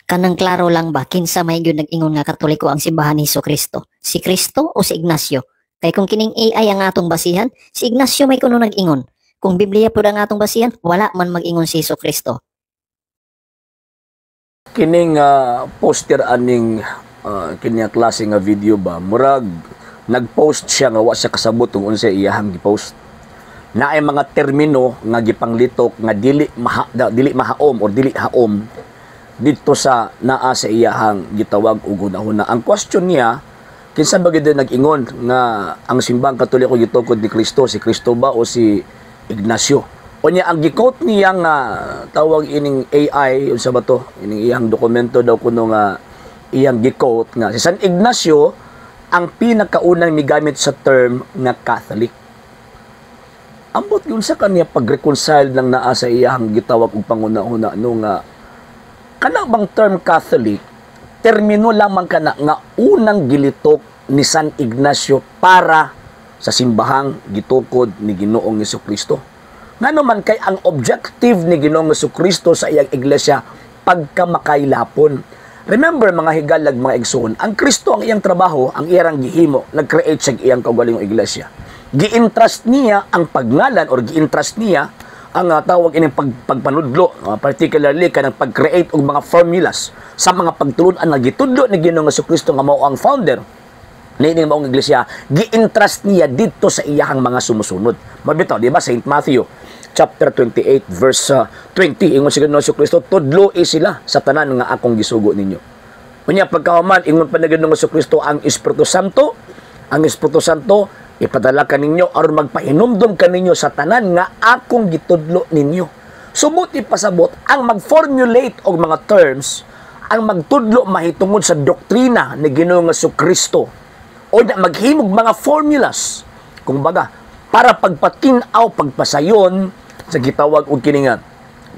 Kanang klaro lang ba, kinsa may gyud nag-ingon nga Katoliko ang simbahan ni Kristo? Si Kristo o si Ignacio? Kay kung kining AI ang atong basihan, si Ignacio may kuno nag-ingon. Kung Biblia pud ang atong basihan, wala man mag-ingon si Hesus Kristo. Kining poster aning kini nga klase nga video ba, murag nag-post siya nga wa siya kasabot kung unsa iyahang gi-post. Naay mga termino nga gipanglitok nga dili mahaom or dili haom didto sa naa sa iyahang gitawag og hunahuna. Ang question niya, kinsa ba gyud nag-ingon nga ang Simbahang Katoliko gitukod ni Kristo, si Kristo ba o si Ignacio? Unya ang gi-quote niya nga tawag ining AI, unsa ba to? Ining iyang dokumento daw kuno nga iyang gi-quote nga si San Ignacio ang pinakaunang migamit sa term nga Catholic. Ambot yun sa kanya pag-reconcile ng naa sa iyang gitawag og panguna-una no, nga kana bang term Catholic, termino lamang kana nga unang gilitok ni San Ignacio para sa simbahang gitukod ni Ginoong Kristo. Ngano man kay ang objective ni Ginoong Kristo sa iyang iglesia, pagkamakailapon. Remember, mga higalag, mga igsoon, ang Kristo, ang iyang trabaho, ang iyang gihimo, nag-create siya iyang kaugalingong iglesia. Gi-entrust niya ang pagngalan or gi-entrust niya ang tawag ining pagpanudlo, particularly kanang pag-create og mga formulas sa mga pagtulun-an nga gitudlo ni Ginoong Kristo nga mao ang founder niining maong iglesia, gi-entrust niya didto sa iyahang mga sumusunod. Mabitaw, di ba, Saint Matthew chapter 28 verse 20, ingon si Ginoong Kristo, "Tudloi sila sa tanan nga akong gisugo ninyo." Unya pagkahuman, ingon pa na Ginoong Kristo, ang Espiritu Santo, ang Espiritu Santo ipadala kaninyo aron magpahinumdom kaninyo sa tanan nga akong gitudlo ninyo. Sumut ipasabot, ang mag-formulate og mga terms, ang magtudlo mahitungod sa doktrina ni Ginoong Kristo o na maghimog mga formulas kumbaga para pagpatin-aw, pagpasayon sa gitawag og kini nga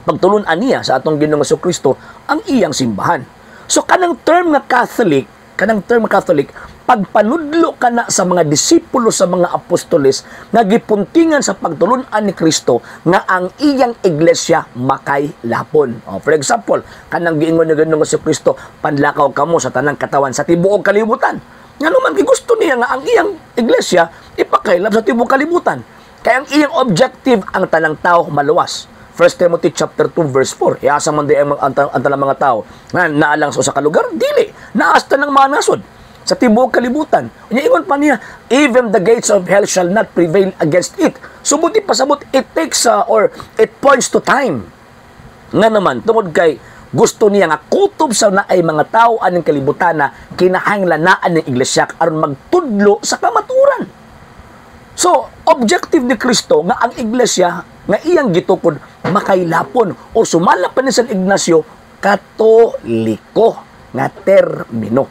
pagtulun-an niya sa atong Ginoong Kristo ang iyang simbahan. So kanang term nga Catholic, kanang term Catholic, pagpanudlo kana sa mga disipulo, sa mga apostoles nga gipuntingan sa pagtulun-an ni Kristo nga ang iyang iglesia makaylapon. Oh, for example, kanang giingon ni Ginoong Kristo, "Panlakaw kamo sa tanang katawan sa tibuok kalibutan." Ngano man gusto niya nga ang iyang iglesia ipakaylap sa tibuok kalibutan. Kaya ang iyang objective, ang tanang tao maluwas. 1 Timothy chapter 2 verse 4. Iasa man di ang tanang mga tao nga naa lang sa usa ka lugar, dili. Naa sa tanang mga nasod sa tibuok kalibutan. Unya ingon pa niya, "Even the gates of hell shall not prevail against it." Sumut ipasabot, it takes or it points to time. Nga naman, tungod kay gusto niya nga kutob sa naay mga tao aning kalibutan na kinahanglan naan ng iglesia aron magtudlo sa kamaturan. So, objective ni Kristo nga ang iglesia nga iyang gitukod makaylapon o sumala pa ni San Ignacio, Katoliko nga termino.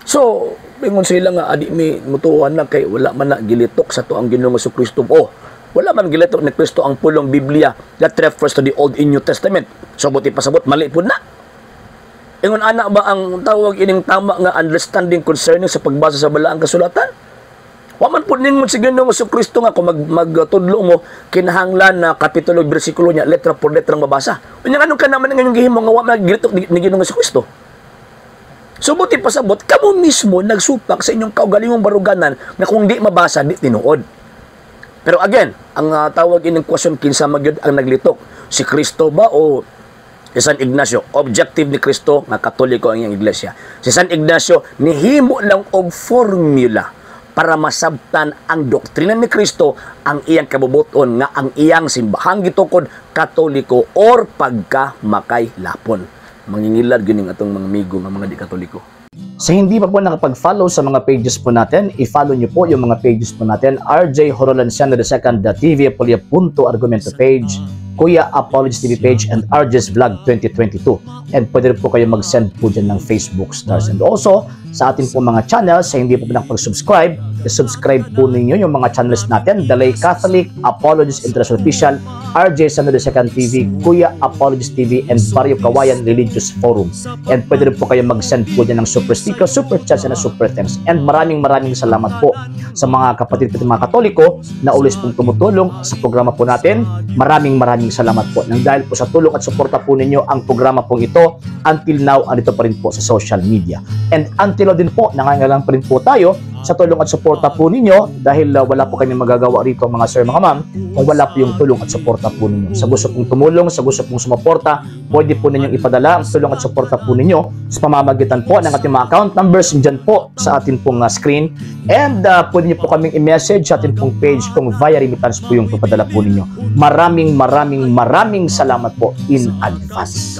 So, ingon sila nga adi mi mutuan na kay wala man na gilitok sa to ang Ginoong Kristo. Oh, wala man gilitok ni Kristo ang pulong Biblia that refers to the Old and New Testament. So, buti pasabot, mali pud na. Ingon ana ba ang tawag ining tama nga understanding concerning sa pagbasa sa Balaang Kasulatan? Wa man pud ningon si Ginoong Kristo nga kung magtudlo mo kinahanglan na kapitulo, bersikulo niya letra por letra ang mabasa. Unya nganong ka naman ngayong gihimo nga wa man gilitok ni Ginoong Kristo? So buti pasabot, kamo mismo nagsupak sa inyong kaugalingong baruganan na kung di mabasa, di tinuod. Pero again, ang tawag ining question, kinsa magyud ang naglitok? Si Kristo ba o si San Ignacio? Objective ni Kristo nga Katoliko ang iyang iglesia. Si San Ignacio nihimo lang og formula para masabtan ang doktrina ni Kristo, ang iyang kabubuton nga ang iyang simbahang gitukod Katoliko or pagka makaylapon. Mangingilad gining atong mga amigo nga mga di Katoliko. Sa hindi pa po nakapag-follow sa mga pages po natin, i-follow nyo po yung mga pages po natin: RJ Horolanciano II, the TV Apolia Punto Argumento page, Kuya Apologies TV page, and RJ's Vlog 2022. And pwede rin po kayo mag-send po dyan ng Facebook stars. And also, sa atin po mga channels, sa hindi po nakapag-subscribe, I-subscribe po ninyo yung mga channels natin, The Lay Catholic, Apologist International Official, RJ San Second TV, Kuya Apologist TV, and Barrio Kawayan Religious Forum. And pwede rin po kayo mag-send po dyan ng super sticker, super chats, and super thanks. And maraming maraming salamat po sa mga kapatid ko, mga Katoliko na always pong tumutulong sa programa po natin. Maraming maraming salamat po. Nang dahil po sa tulong at suporta po ninyo, ang programa pong ito until now andito pa rin po sa social media. And until now din po, nangangailangan pa rin po tayo sa tulong at suporta po ninyo dahil wala po kami magagawa rito, mga sir, mga ma'am, kung wala po yung tulong at suporta po ninyo. Sa gusto pong tumulong, sa gusto pong sumuporta, pwede po ninyong ipadala ang tulong at suporta po ninyo sa pamamagitan po ng ating mga account numbers dyan po sa atin pong screen. And pwede niyo po kaming i-message sa atin pong page kung via remittance po yung papadala po ninyo. Maraming maraming maraming salamat po in advance.